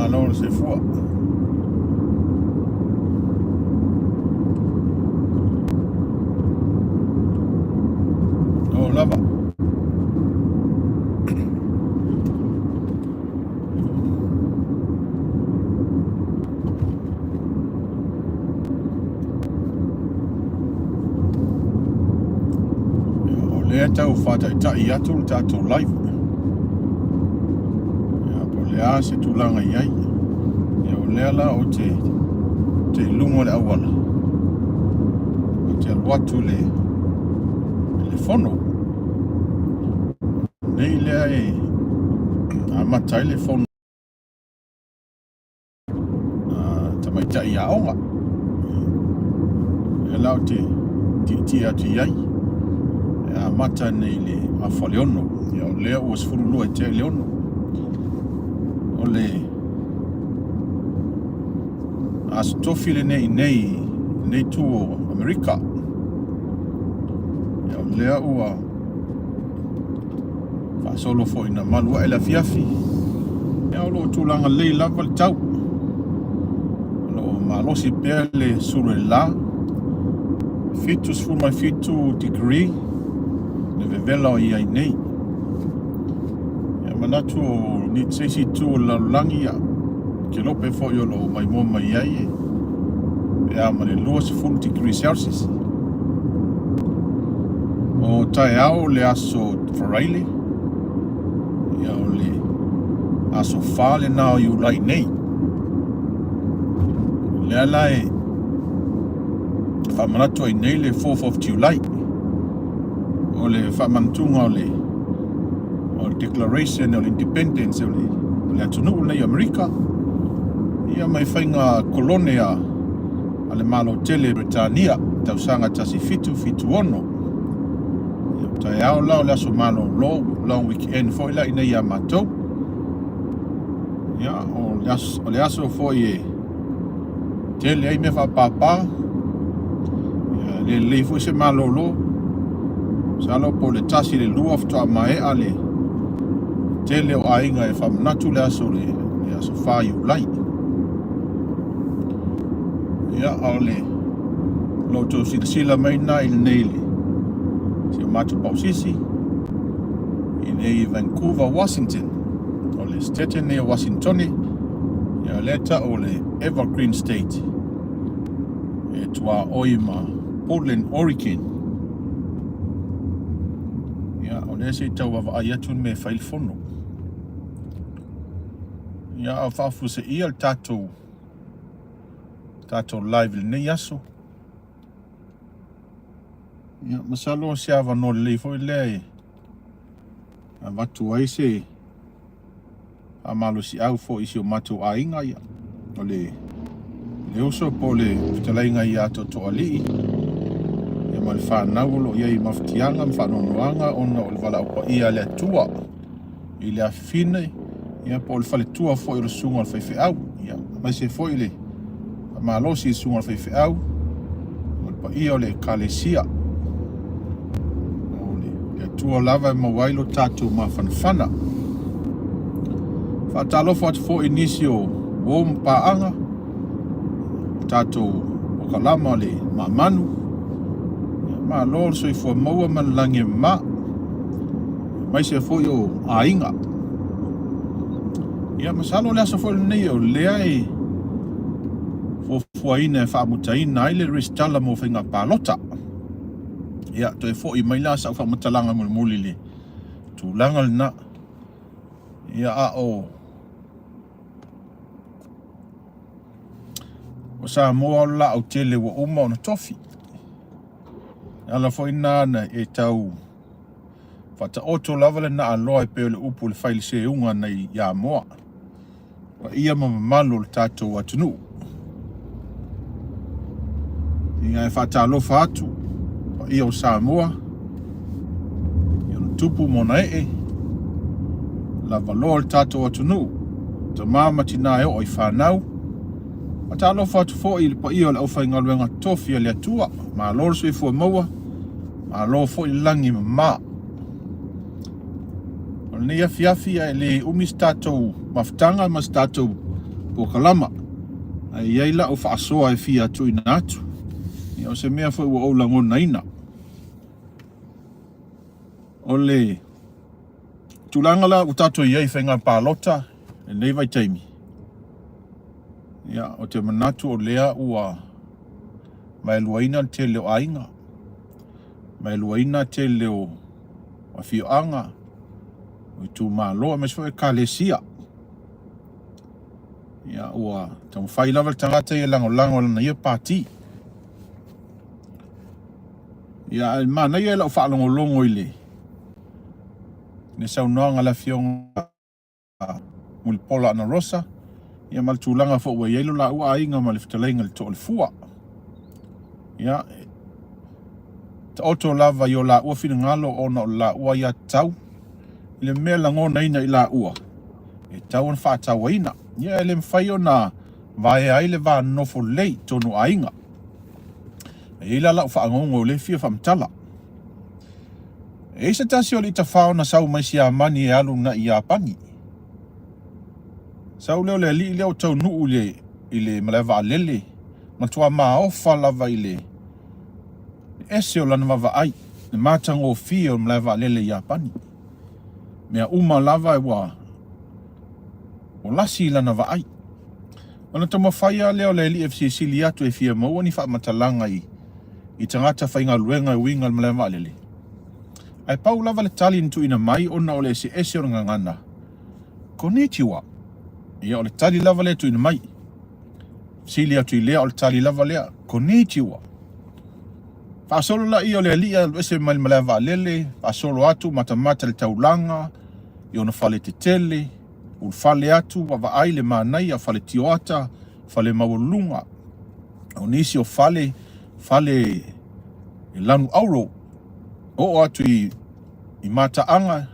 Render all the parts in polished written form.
Malo le soifua. O lava. O lea tau faataitai atu le tatou live. Ia, po o le a se tulaga i ai. Ia, o lea la ou te, te i luga o le auala. Ou te alu atu i le, i le fono. Nei lea e amata ai le fono. tamaitai aoga. Lea la ou te tietie atu i ai. E amata nei i le afa o le 6. Ia, o lea ua 12 i tea i le 6. O le aso tofi lenei i nei, nei tu o Amerika. Ia, o lea ua Faasolo foi ina malu ae le afiafi, ia o lo o tulaga lelei lava le tau. O lo o malosi pea le sulu e le la, 77 degree le vevela o i ai nei. Ia manatu o ni se isi itu o le lalolagi, ia kelope foi o lo o maimoa mai ai e pe a ma le 20 degree Celsius. O taeao le aso Faraile, ia o le aso 4 lena o Iulai nei. O lea la e faamanatu ai nei le 4th of July, o le faamanatuga o le o le Declaration o le Independence o le, o le atunuu lenei o Amerika, ia mai faiga kolone a, a le Malo tele Peretania, tausaga 1776. Ia, taeao la o le aso malolo, long weekend foi la inei ia matou. Ia, o le aso, o le aso foi e tele ai mea faapapa. Ia, le lelei foi se malolo. Masalo po o le 1 i le 2 faatoa maea le tele o aiga e faamanatu le aso le, le aso 4 Iulai. Ia, o le lo outou silasila mai na i lenei le si o matou pausisi i nei Vancouver, Washington. O le state nei o Washingtone, ia lea tau o le Evergreen State e tuaoi ma Portland, Oregon. Ia, o lea se i tau vaavaai atu le mea e fai le fono. Ia, a o faafuaseia le tatou tatou live i lenei aso. Ia, masalo o se avanoa lelei foi lea e avatu ai se faamalosiau foi i si o matou aiga. Ia, o le, le uso po o le fetalaiga ia Tootooalii ia ma le fanau o lo o i ai i mafatiaga ma faanoanoaga ona o le valaau paia a le Atua i le afifine, ia po o le faletua foi o le susuga o le faifeau, ia aemaise foi le faamalosi i le susuga o le faifeau, o le paia o le Ekalesia. O le Atua lava e maua ai lo tatou mafanafana. Faatalofa atu foi i nisi o uo ma paaga, tatou polokalama o le Maamanu. Ia, malo le soifua maua ma le lagi e mama, aemaise foi o aiga. Ia, masalo o le aso foi lenei o lea e fuafuaina e faamutaina ai le resitala mo faiga palota. Ia, toe foi mai la sau faamatalaga mulimuli i le tulaga lena. Ia, a o O Samoa o le laau tele ua uma ona tofi. E ala foi lena na e tau faataoto lava le naaloa e pei o le upu i le fai le seuga nei i Amoa. Paia ma mamalu o le tatou atunuu. Ia e faatalofa atu paia o Samoa i ona tupu ma ona ee, lavaloa le tatou atunuu, tama ma tina e oo i fanau. Faatalofa atu foi i le paia o le aufaigaluega tofi a le Atua, malo le soifua maua, malo foi le lagi mama. O lenei afiafi ae le umi se tatou mafutaga ma se tatou polokalama. Ae i ai lau faasoa e fia tuuina atu. Ia, o se mea foi ua ou lagonaina. O le tulaga la ua tatou i ai i faiga palota i lenei vaitaimi, ia, ou te manatu o lea ua vaeluaina le tele o aiga, vaeluaina le tele o afioaga, o itumalo aemaise foi o ekalesia. Ia, ua taumafai lava le tagata ia e lagolago i lana ia pati. Ia, ae manaia i lau faalogologo i le le saunoaga a le Afioga Mulipola Anarosa, ia ma le tulaga foi ua i ai lo laua aiga ma le fetalaiga i le Toolefua. Ia, taoto lava i o laua finagalo ona o le laua aiatatau i le mea e lagonaina i laua e tatau ona faatauaina. Ia, e le mafai ona vaea ai le va nonofo lelei i totonu o aiga. E i ai la lau faanono o lea e fia faamatala. E i ai se tasi o alii tafao na sau mai Siamani e alu na'i Iapani. Sau lea o le alii lea o taunuu i le, i le malae vaalele, matua maofa lava i le ese o lana vaavaai, le matagofie o le malae vaalele i Iapani. Mea uma lava ua ua lasi i lana vaai. Ona taumafai lava lea o le alii e fesilisili atu e fia maua ni faamatalaga i i tagata faigaluega e uiga i le malae vaalele. Ae pau lava le tali na tuuina mai ona o le eseese o le gagana, Konnichiwa. Ia, o le tali lava lea e tuuina mai. Fesili atu i lea, o le tali lava lea, Konnichiwa. Faasolo laia o le alii alu ese mai le malae vaalele, faasolo atu, matamata i le taulaga, i ona fale tetele, ulufale atu, vaavaai le manaia, fale tioata, fale maualuluga, o nisi o fale, fale e lanu auro, oo atu i, i mataaga,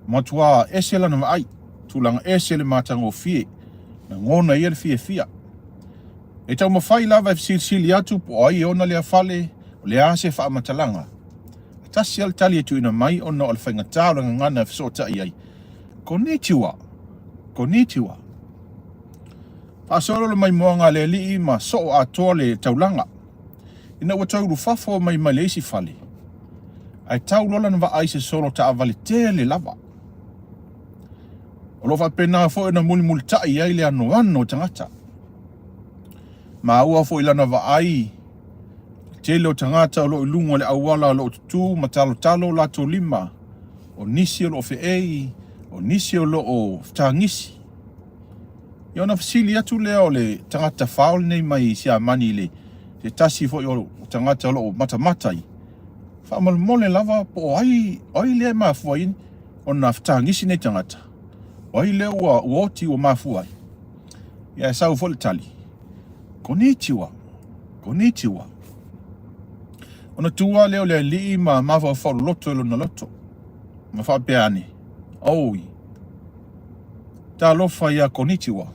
matua ese lana vaai, tulaga ese le matagofie, lagona ia le fiafia. E taumafai lava e fesilisili atu po o ai e ona lea fale, o le a se faamatalaga. E tasi lava le tali e tuuina mai ona o le faigata o le gagana e fesootai ai, Konnichiwa! Konnichiwa! Faasolo le maimoaga a le alii ma soo atoa le taulaga. Ina ua toe ulufafo mai mai le isi fale, ae tau loa lana vaai i se solo taavale tele lava. O lo o faapena foi ona mulimulitai ai le anoano o tagata. Maua foi lana vaai le tele o tagata o lo o i luga o le auala o lo o tutū ma talotalo o latou lima, o nisi o lo o feei, o nisi o lo o fetagisi. Ia ona fesili atu lea o le tagata tafao lenei mai Siamani i le se tasi foi o tagata o lo o matamata ai, faamolemole lava po o ai, o ai lea e mafua ai ona fetagisi nei tagata, o ai lea ua, ua oti ua mafua ai. Ia e sau foi le tali, Konnichiwa, konnichiwa. Ona tu lava lea o le alii ma mafaufau loloto i lona loto, ma faapea ane, Oi, talofa ia Konnichiwa.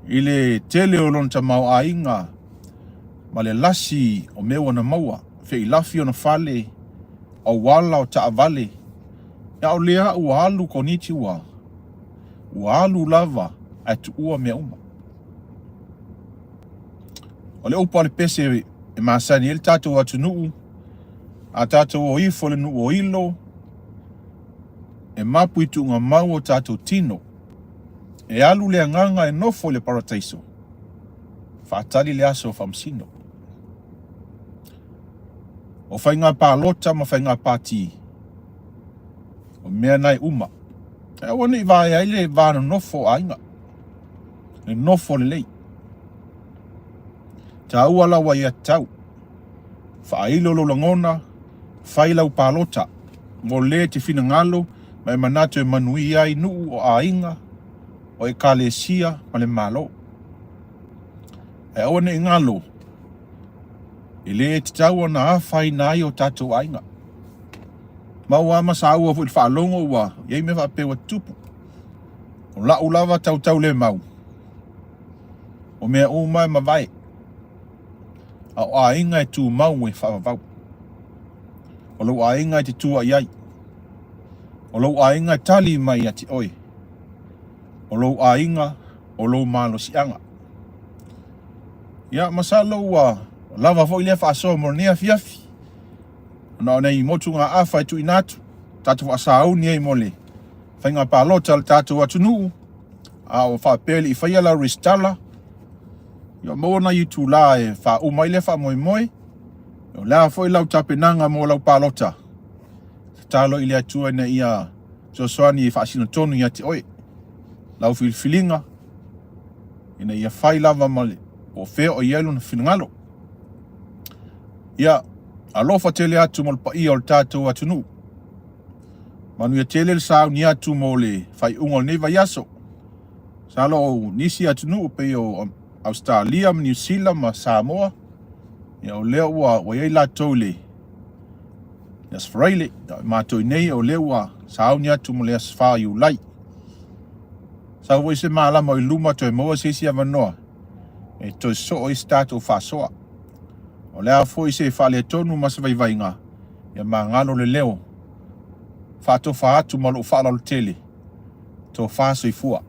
I le tele o lona tamaoaiga ma le lasi o mea ua na maua, feilafi ona fale, auala o taavale, a o lea ua alu Konnichiwa, ua alu lava ae tuua mea uma. O le upu a le pese e masani ai le tatou atunuu, a tatou o ifo i le nuu o Ilo, e mapu i tuugamau o tatou tino. E alu le agaga e nofo i le parataiso, faatali le aso faamasino. O faiga palota ma faiga pati, o mea na e uma. E aua ne i vaea ai le va nonofo o aiga, le nofo lelei. Taua lau aiatatau, faailo lou lagona, fai lau palota, mo le te finagalo ma e manatu e manuia ai nuu o aiga, o ekalesia ma le Malo. Ae aua ne i galo, e le tatau ona afaina ai o tatou aiga. Maua lava ma saua foi i le faalogo ua i ai mea faapea ua tutupu. O lau lava tautaulemau, o mea uma e mavae, a o aiga e tumau e faavavau. O lou aiga e te tua i ai. O lou aiga e tali mai ia te oe. O lou aiga o lou malosiaga. Ia, masalo ua lava foi lea faasoa mo lenei afiafi. Ona o nai motugaafa e tuuina atu, tatou faasauni ai mo le faiga palota a le tatou atunuu, a o faapea e le i faia lau resitala, ia maua nai itula e faauma ai lea faamoemoe. O le a foi lau tapenaga mo lau palota, tatalo i le Atua ina ia fesoasoani e faasino tonu ia te oe lau filifiliga, ina ia fai lava ma le po o fea o i ai lona finagalo. Ia, alofa tele atu mo le paia o le tatou atunuu. Manuia tele le sauni atu mo le faaiuga o lenei vaiaso. Masalo o nisi atunuu pei o Ausetalia ma Niu Sila ma Samoa, ia o lea ua i ai latou i le Aso Faraile. Matou i nei o lea ua sauni atu mo le aso 4 Iulai. Sau foi se malama i luma toe maua se isi avanoa e toe sosoo ai se tatou faasoa. O le a foi se faaletonu ma se vaivaiga, ia magalo le leo, faatofa atu ma lou faaaloalo tele, tofa soifua.